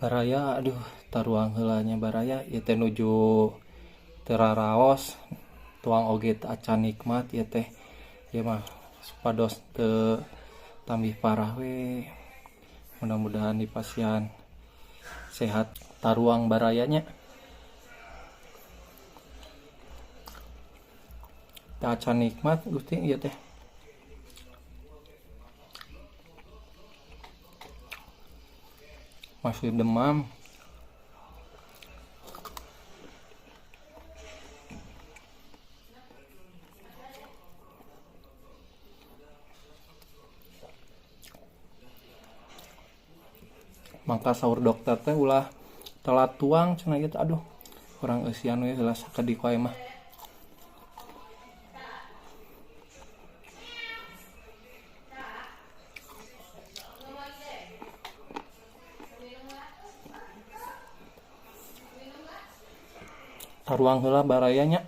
Baraya, aduh, taruang heula nya baraya ieu teh nuju teu raraos, tuang oge teu acan nikmat ieu teh. Ieu mah supados teu tambih parah we. Mudah-mudahan dipasihan sehat taruang barayanya. Teu acan nikmat Gusti ieu teh. Masih demam. Maka sahur dokter teh ulah telat tuang cenah gitu, aduh kurang eusian we heula sakedik wae mah. Taruang heula barayanya.